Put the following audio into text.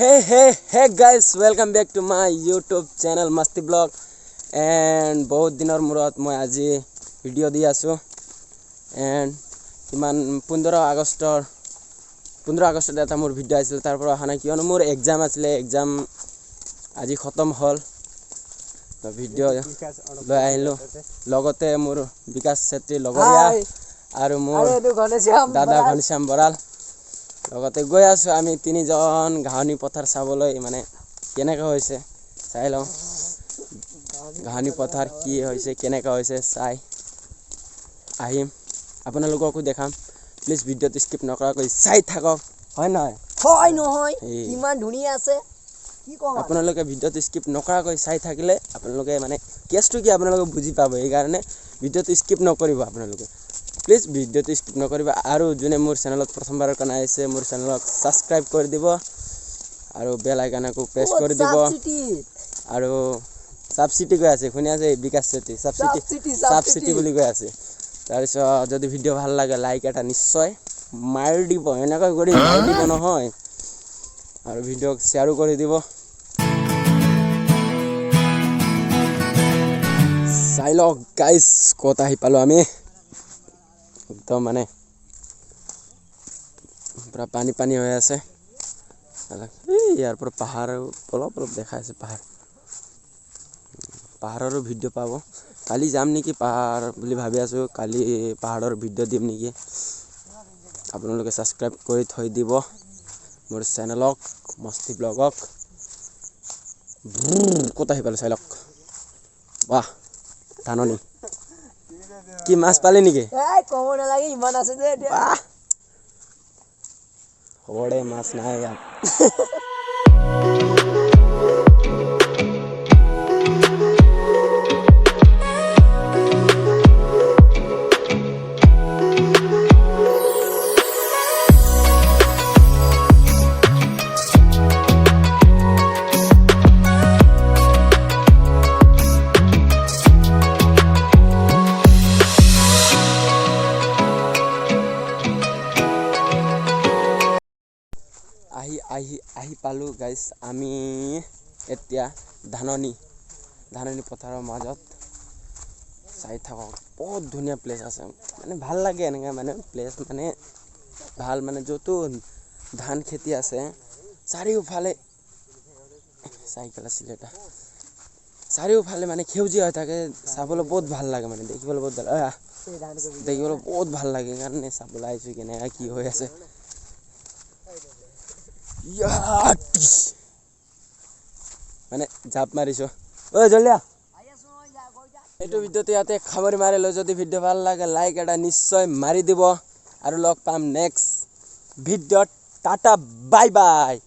Hey hey hey guys, welcome back to my YouTube channel Masti Blog। And বহুত দিনৰ মূৰত মই আজি ভিডিঅ' দি আছোঁ। এণ্ড কিমান 15 আগষ্টত এটা মোৰ ভিডিঅ' আহিছিলে, তাৰ পৰা অহা নাই, কিয়নো মোৰ এক্সাম আছিলে। এক্সাম আজি খতম হ'ল, ভিডিঅ' লৈ আহিলোঁ। লগতে মোৰ বিকাশ চেত্ৰী লগৰীয়া আৰু মোৰ দাদা ঘনশ্যাম বৰাল লগতে গৈ আছোঁ। আমি তিনিজন ঘাঁহনি পথাৰ চাবলৈ, মানে কেনেকুৱা হৈছে চাই লওঁ। ঘাঁহনি পথাৰ কি হৈছে, কেনেকুৱা হৈছে চাই আহিম, আপোনালোককো দেখাম। প্লিজ ভিডিঅ'টো স্কিপ নকৰাকৈ চাই থাকক, হয় নহয়? হয় নহয়? এই। ইমান ধুনীয়া আছে, কি ক'ম আৰু? আপোনালোকে ভিডিঅ'টো স্কিপ নকৰাকৈ চাই থাকিলে আপোনালোকে মানে কেছটো কি আপোনালোকে বুজি পাব। সেইকাৰণে ভিডিঅ'টো স্কিপ নকৰিব আপোনালোকে। প্লিজ ভিডিঅ'টো স্কিপ নকৰিব। আৰু যোনে মোৰ চেনেলত প্ৰথমবাৰৰ কাৰণে আহিছে, মোৰ চেনেলক ছাবস্ক্ৰাইব কৰি দিব আৰু বেল আইকনকো প্ৰেছ ক'ত কৰি দিব। চাবচিটি? আৰু চাবচিটি কৈ আছে, শুনি আছে বিকাশ চেত্ৰী, চাবচিটি। চাবচিটি। চাবচিটি বুলি কৈ আছে। তাৰপিছত যদি ভিডিঅ' ভাল লাগে, লাইক এটা নিশ্চয় মাৰি দিব, এনেকৈ কৰি মাৰি দিব নহয়। আৰু ভিডিঅ'ক শ্বেয়াৰো কৰি দিব। চাই লওক গাইজ, ক'ত আহি পালোঁ আমি। একদম মানে পূৰা পানী পানী হৈ আছে। এই ইয়াৰ পৰা পাহাৰ অলপ অলপ দেখাই আছে। পাহাৰৰো ভিডিঅ' পাব। কালি যাম নেকি পাহাৰ বুলি ভাবি আছোঁ। কালি পাহাৰৰ ভিডিঅ' দিম নেকি। আপোনালোকে ছাবস্ক্ৰাইব কৰি থৈ দিব মোৰ চেনেলক, মস্তি ব্লগক। ক'ত আহি পালোঁ চাই লওক। বাহ, ধাননি। কি মাছ পালি নেকি? এই ক'ব নালাগে, ইমান আছে যে এতিয়া। বাহ, হ'ব দে, মাছ নাই ইয়াত। আহি আহি আহি পালোঁ গাইজ আমি এতিয়া ধাননি পথাৰৰ মাজত। চাই থাকক, বহুত ধুনীয়া প্লেচ আছে। মানে ভাল লাগে এনেকৈ, মানে প্লেচ মানে ভাল, মানে য'তো ধান খেতি আছে চাৰিওফালে। চাইকেল আছিলে এটা। চাৰিওফালে মানে সেউজীয়া হৈ থাকে, চাবলৈ বহুত ভাল লাগে, মানে দেখিবলৈ বহুত ভাল, দেখিবলৈ বহুত ভাল লাগে। সেইকাৰণে চাবলৈ আহিছোঁ কেনেকুৱা কি হৈ আছে ইয়াত। মানে জাপ মাৰিছোঁ। ঐ জল্দি আহ। এইটো ভিডিঅ'টো ইয়াতে সামৰি মাৰিলোঁ। যদি ভিডিঅ' ভাল লাগে, লাইক এটা নিশ্চয় মাৰি দিব আৰু লগ পাম নেক্সট ভিডিঅ'ত। Tata, bye bye.